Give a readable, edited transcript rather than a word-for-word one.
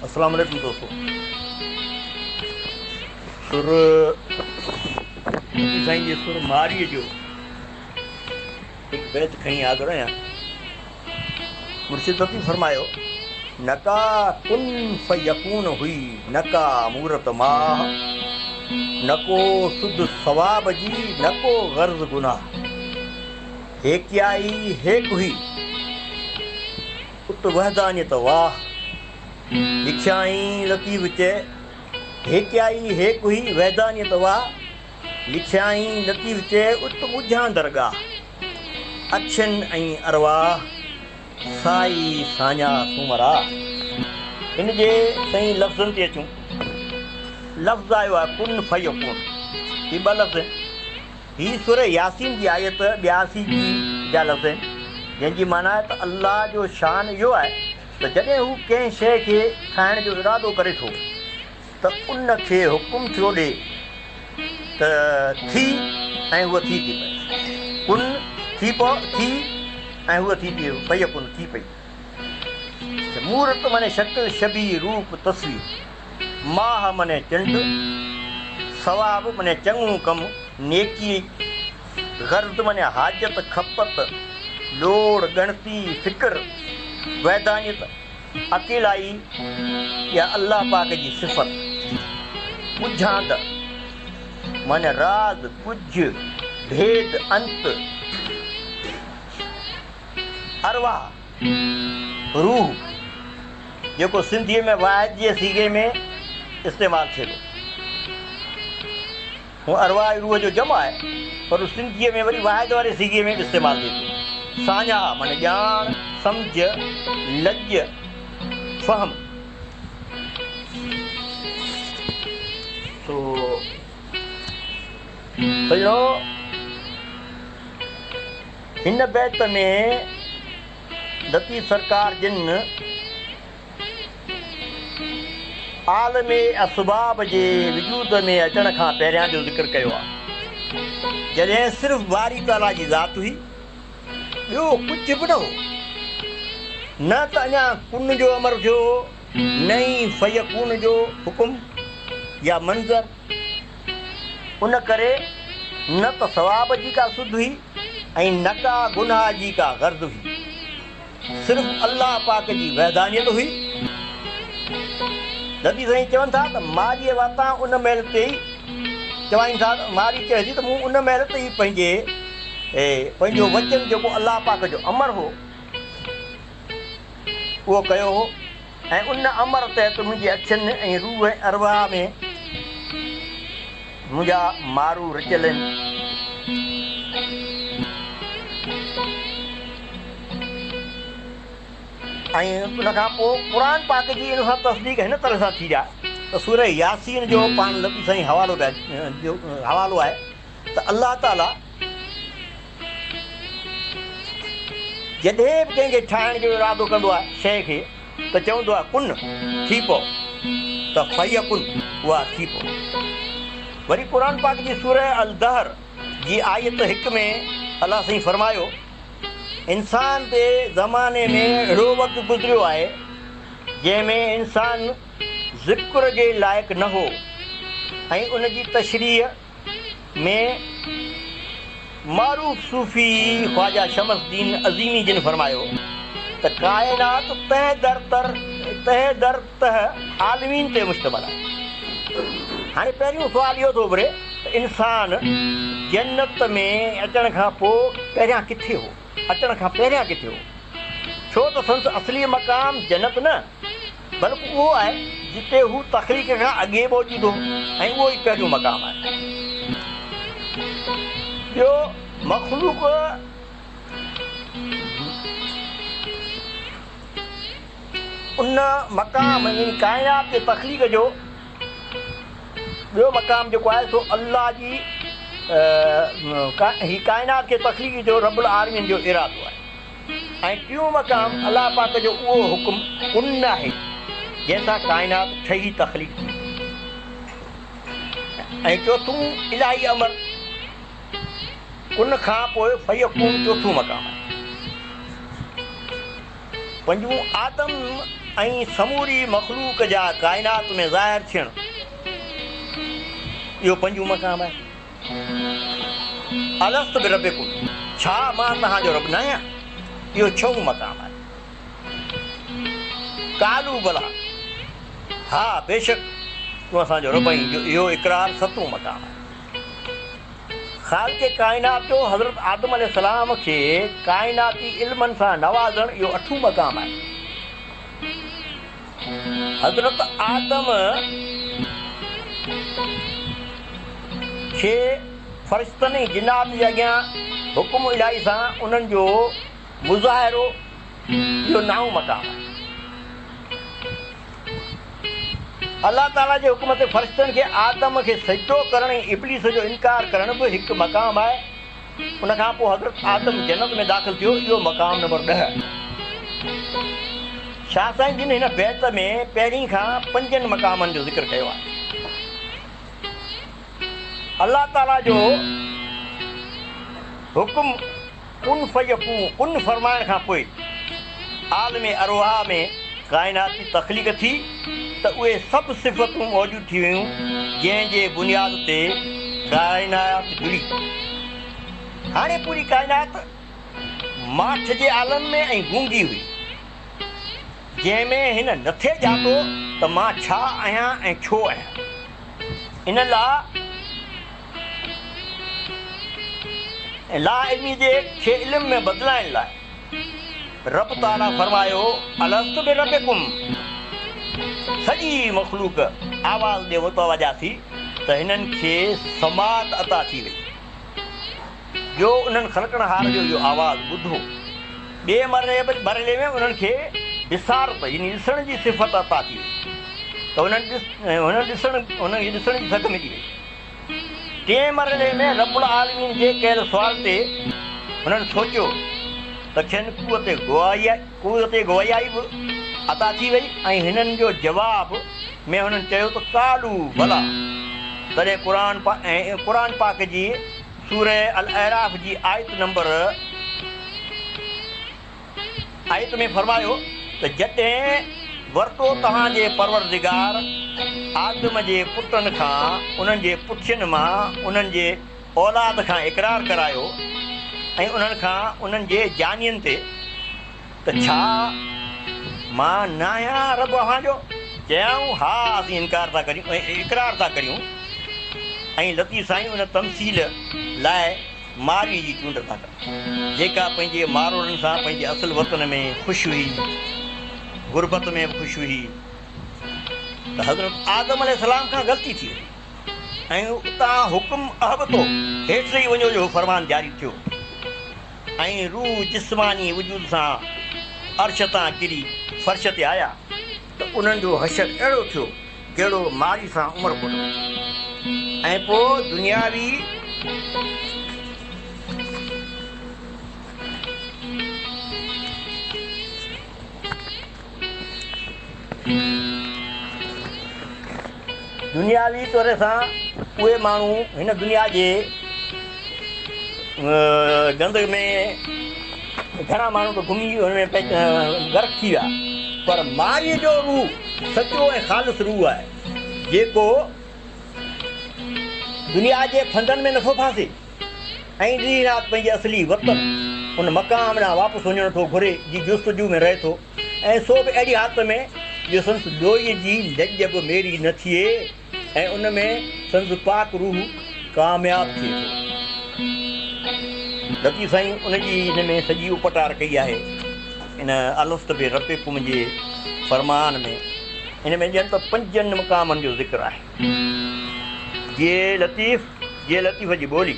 السلام عليڪم دوستو سر سائين جي سر مارئي جو هڪ بيت کڻي حاضر آهيان. مرشد لطيف فرمايو، نڪا ڪن فيڪون هئي نڪا مورت ماهه، نڪو سڌ ثواب جي نڪو غرض گناهه. هيڪيائي هيڪ هئي ات وحدانيت واهه. لکيائين لطيف چئي، هيڪيائي هيڪ هئي وحدانيت واهه. لکيائين لطيف چئي، ات ڳجهان درگاهه. اکين ۽ ارواح، سائي ساڃاهه سومرا. هن جي سائين لفظن تي اچون. لفظ آيو آهي ڪن فيڪون. هي ٻه لفظ آهن. هي سوره ياسين جي آيت 82 جي جا لفظ آهن، جنهن جي معنيٰ آهي ته الله جو شان اهو آهي ته جڏهن هو ڪنهن شيء کي ٺاهڻ جو ارادو ڪري ٿو ته ان کي حڪم ٿيو ڏي ته ٿي ۽ هوء ٿي ٿي پئي. ڪن، ٿي پؤ، ٿي ۽ هوء ٿي ٿي فيڪون، ٿي پئي. مورت معني شڪل، شبيهه، روپ، تصوير. ماهه معني چنڊ. ثواب معني چڱو ڪم، نيڪي. غرض معني حاجت، کپت، لوڙ، ڳڻتي، فڪر. وحدانيت. اڪيلائي يا الله پاڪ جي صفت. ڳجهاند معنيٰ راز، ڳجهه، ڀيد، انت. ارواح، روح، جيڪو سنڌيء ۾ واحد جي صيغي ۾ استعمال ٿئي ٿو. هونء ارواح ۽ روح جو جمع آهي، پر سنڌيء ۾ وري واحد واري صيغي ۾ به استعمال ٿئي ٿو. ساڃاهه معنيٰ ڄاڻ، سمجهه، لڄ، فهم. سو سڄڻو هن بيت ۾ لطيف سرڪار جن عالم اسباب جي وجود ۾ اچڻ کان پهريان جو ذڪر ڪيو آهي، جڏهن صرف باري تعاليٰ جي ذات هئي، ٻيو ڪجهه به نه هو. نه ته اڃا ڪن جو امر ٿيو هو، نه ئي فيڪون جو حڪم يا منظر. ان ڪري نه ته ثواب جي ڪا سڌ هئي ۽ نه ڪا گناهه جي ڪا غرض هئي. صرف الله پاڪ جي وحدانيت هئي. نبي سائين چون ٿا ته مارئيء واتان ان مهل تي ئي چوائين ٿا ته مارئي چئي ٿي ته مون ان مهل تي ئي پنهنجي پنهنجو وچن جيڪو الله پاڪ جو امر هو اهو ڪيو هو ۽ ان امر تحت منهنجي اکين ۽ روح ۽ ارواح ۾ منهنجا مارو رچيل آهن. ۽ ان کان پوء قرآن پاڪ جي ان سان تصديق هن طرح سان ٿي آهي ته سوره ياسين جو پاڻ لطيف سائين حوالو پيا جو حوالو آهي ته الله تعالي جڏهن به ڪنهن کي ٺاهڻ جو ارادو ڪندو آهي شيء کي ته چوندو آهي ڪن، ٿي پؤ، ته فيڪن، اها ٿي پوي. وري قرآن پاڪ جي سوره الدهر جي آيت هڪ ۾ الله سائين فرمايو، انسان تي زماني ۾ اهڙو وقت گذريو آهي، جنهن ۾ انسان ذڪر جي لائق نه هو ۽ ان جي تشريح ۾ معروف صوفي خواجه شمس الدين عظيمي جن فرمايو ته ڪائنات تهه در تر تهه در تهه عالمين تي مشتمل آهي. هاڻي پهريون سوال اهو ٿو اڀري ته انسان جنت ۾ اچڻ کان پوء پهريان ڪٿي هو؟ اچڻ کان پهريان ڪٿي هو؟ ڇو ته سندس اصلي مقام جنت نه بلڪ اهو آهي جتي هو تخليق کان اڳي موجود هو ۽ اهو ئي پهريون مقام آهي. ٻيو مخلوق ان مقام يعني ڪائنات جي تخليق جو ٻيو مقام جيڪو آهي سو الله جي هي ڪائنات کي تخليق جو رب العالمين جو ارادو آهي. ۽ ٽيون مقام الله پاڪ جو اهو حڪم ڪن آهي، جنهن سان ڪائنات ٺهي تخليق ٿي ۽ چوٿون الاهي امر ڪن کان پوء فيڪون چوٿون مقام آهي. پنجون آدم ۽ سموري مخلوق جا ڪائنات ۾ ظاهر ٿيڻ، اهو پنجون مقام آهي. الست بربڪم، ڇا مان توهان جو رب ناهيان؟ اهو ڇهون مقام آهي. قالوا بليٰ، ها بيشڪ تون اسان جو رب آهين جو اهو اقرار ستون مقام آهي. خالق ڪائنات جو حضرت آدم عليه السلام کي ڪائناتي علمن سان نوازڻ اهو اٺون مقام آهي. حضرت آدم کي فرشتن ۽ جنات جي اڳيان حڪم الاهي سان انهن جو مظاهرو اهو نائون مقام آهي. الله تعاليٰ جي حڪم تي فرشتن کي آدم کي سجدو ڪرڻ ۽ ابليس جو انڪار ڪرڻ به هڪ مقام آهي. ان کان پوء حضرت آدم جنت ۾ داخل ٿيو، اهو مقام نمبر 10. شاهه سائين جن هن بيت ۾ پهرين کان پنجن مقامن جو ذڪر ڪيو آهي. الله تعاليٰ جو حڪم ڪن فيڪون، ڪن فرمائڻ کان پوء عالم ارواح ۾ ڪائناتي تخليق ٿي ته اهي سڀ صفتون موجود ٿي ويون جنهن جي بنياد تي ڪائنات جڙي. هاڻي پوري ڪائنات ماٺ جي عالم ۾ ۽ گونگي هئي جنهن ۾ هن نٿي ڄاتو ته مان ڇا آهيان ۽ ڇو آهيان. ان لاء لاعلمي جي کي علم ۾ بدلائڻ لاء رب تعاليٰ فرمايو، الست بربڪم سڄي مخلوق آواز ڏي متوجه ٿي ته هنن کي سماعت عطا ٿي وئي جو انهن خلقڻهار جو اهو آواز ٻڌو. ٻئي مرحلي ۾ انهن کي بصارت يعني ڏسڻ جي صفت عطا ٿي وئي ته انهن ڏسڻ انهن کي ڏسڻ جي سگهه ملي وئي. ٽئين مرحلي ۾ رب العالمين جي ڪيل سوال تي هنن سوچيو ته کين قوت گويائي به عطا ٿي وئي ۽ هنن جو جواب ۾ هنن چيو ته قالوا بليٰ تڏهن قرآن پاڪ جي سوره الاعراف جي آيت نمبر آيت ۾ فرمايو ته جڏهن ورتو توهان جي پروردگار آدم جي پٽن کان انهن جي پٺين مان انهن جي اولاد کان اقرار ڪرايو ۽ انهن کان انهن جي جانين تي ته ڇا مان ناهيان رب اوهان جو؟ چيائون ها اسين انڪار ٿا ڪريون اقرار ٿا ڪريون ۽ لطيف سائين ان تمثيل لاء ماروي جي چونڊ ٿا ڪن، جيڪا پنهنجي ماروئڙن سان پنهنجي اصل وطن ۾ خوش هئي، غربت ۾ به خوش هئي ته حضرت آدم عليه السلام کان غلطي ٿي وئي ۽ اتان حڪم اهبطو، هيٺ لهي وڃو، جو فرمان جاري ٿيو ۽ روح جسماني وجود سان عرش تان ڪري فرش تي آيا ته انهن جو حشر اهڙو ٿيو جهڙو مارئي سان عمرڪوٽ ۾ ٿيو ۽ پوء دنياوي دنياوي طور سان اهي ماڻهو هن دنيا جي گند ۾ گهڻا ماڻهو ته گهمي ان ۾ غرق ٿي ويا پر مارئي جو روح سچو ۽ خالص روح آهي جيڪو دنيا جي ڦندن ۾ نٿو ڦاسي ۽ ڏينهن رات پنهنجي اصلي وطن ان مقام ڏانهن واپس وڃڻ ٿو گهري جي جستجو ۾ رهي ٿو ۽ سو به اهڙي حالت ۾ جو سندس لوئيء جي لڄ به ميري نه ٿئي ۽ ان ۾ سندس پاڪ روح ڪامياب ٿئي ٿو. لطيف سائين ان جي هن ۾ سڄي اپٽار ڪئي آهي. ان الست بربڪم جي فرمان ۾ ان ۾ ڄڻ ته پنجن مقامن جو ذڪر آهي. جيئي لطيف، جيئي لطيف جي ٻولي.